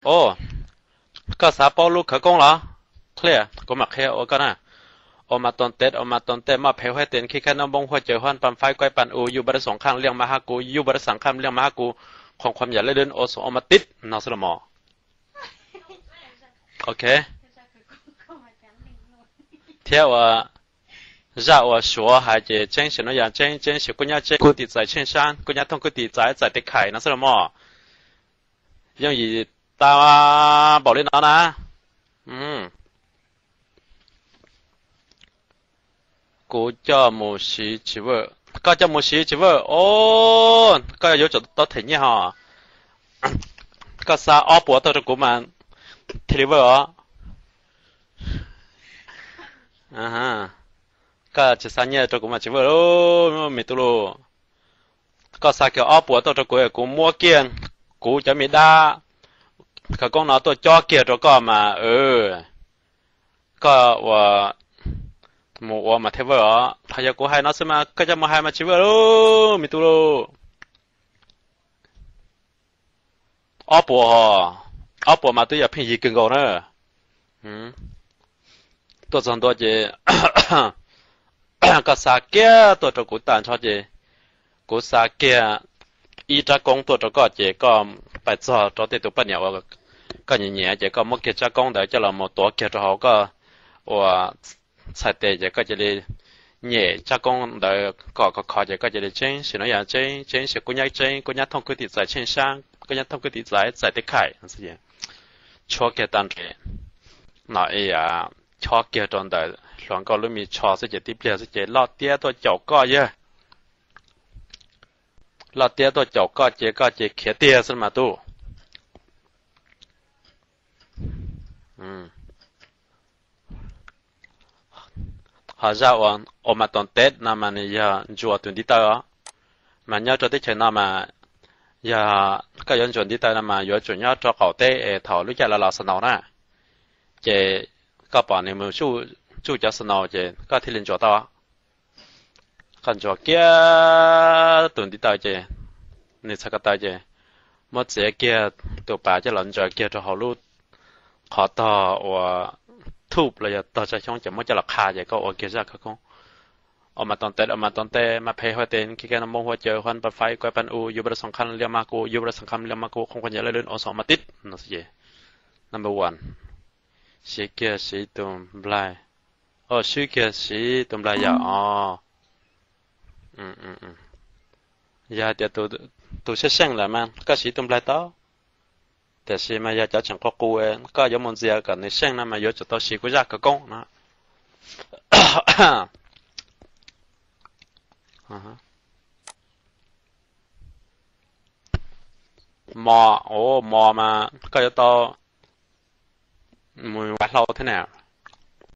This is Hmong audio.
Os, koj xav paub lub khawv koob los? Qhia, kuv mam qhia ua koj na. Ua mas toom tes, ua mas toom tes, maj phem huab tes, khib khaib noj npoo huaj caws, huab pam faib kuaib pam u, yus npaj dab xoom qhaj liaj mas hab kuv, yus npaj dab xoom qhaj liaj mas hab kuv, qhoom qhuam yam lej lwm ua xoom ua mas tib no xwb los mog. Ok. Thiab ua zaj uas Suav hais ces tseeb sim nuj yas tseeb, tseeb sim kub nyab tseeb, kub tim txais tsheej sab, kub nyab thooj kub tim txais txais tes khais no xwb los mog. Yooj yim tag npaum li no na. Kuv coj mus siv tsis vwm. Koj coj mus siv tsis vwm os, koj yuav tsum tau them nyiaj hos. Koj xa ob puas tuaj rau kuv mas thiaj li vwm os. Koj tsis xa nyiaj rau kuv mas tsis vwm lauj me tub lauj. Koj xa kiag ob puas tuaj rau kuv, kuv muab kiag kuv cov me dab khawv koob no tuaj cob kiag rau koj mas koj ua mus ua mas thiaj vwm os. Thaum yog kuv hais no xwb mas koj coj mus hais mas tsis vwm lauj me tub lauj. Ob puas, ob puas mas twb yog pheej yig kawg nkaus na. Tuaj txog ntua ces koj xa kiag tuaj rau kuv tag nrho ces kuv xa kiag ib rab koob tuaj rau koj ces koj pais txog rau tej tus poj niam uas koj nyiam nyiam ces koj muab kiag rab koob ntawd coj los mus tuav kiag rau hauv koj ua txhais tes ces koj cia li nyem rab koob ntawd kom khov khov ces koj cia li tseeb sim nuj yas tseeb, tseeb sim kub nyab tseeb, kub nyab thooj kub tim txais tsheej sab, kub nyab thooj kub tim txais txais tes khais. Tshuab kiag tag nrho no, chob kiag rau ntawm hluas nkauj lub me tsho xwb ces tib pliag xwb ces loj tiab tuaj caum koj yawg. Loj tiab tuaj caum koj ces koj ces khiav tiag xwb mas tub. Ho zaj uas ua mas toom teb no mas nws yog ntsuas tus ntiv taw os. Mas nyob rau teb chaws no mas yog koj yuav ntsuas ntiv taw no mas yuav tsum nyob rau qaum teb es thaum lub caij los los snow na, ces koj pom nws mus tsuj cov snow ces koj thiaj li ntsuas tau. Koj ntsuas kiag tus ntiv taw ces nws txhais ko taw ces muab txiav kiag tus pas coj los ntsaws kiag rau hauv lub qhov tog uas thuj los yog tog tsa xyoob ces muab coj los qha ces koj ua kiag zaj khawv koob. Ua mas toom tes, ua mas toom tes, maj phem huab tes, khib khaib noj npoo huaj caws, huab pam faib kuaib pam u, yus npaj dab xoom qhaj liaj mas kuv, yus npaj dab xoom qhaj liaj mas kuv, qhoom qhuam yam lej lwm ua xoom mas tib no xwb ces. Number one, siv kiag siv tus nplaig. Swb kiag siv tus nplaig yam os. Yog hais tias tus seej seej lawm mas koj siv tus nplaig tau, tiam sis mas yog cov tseem qus qus koj yuav mus ntxias kom nws seej no mas yuav tsum tau siv kuv zaj khawv koob no. Mos, mos mas koj yuav tau mus ua hlau thiab na.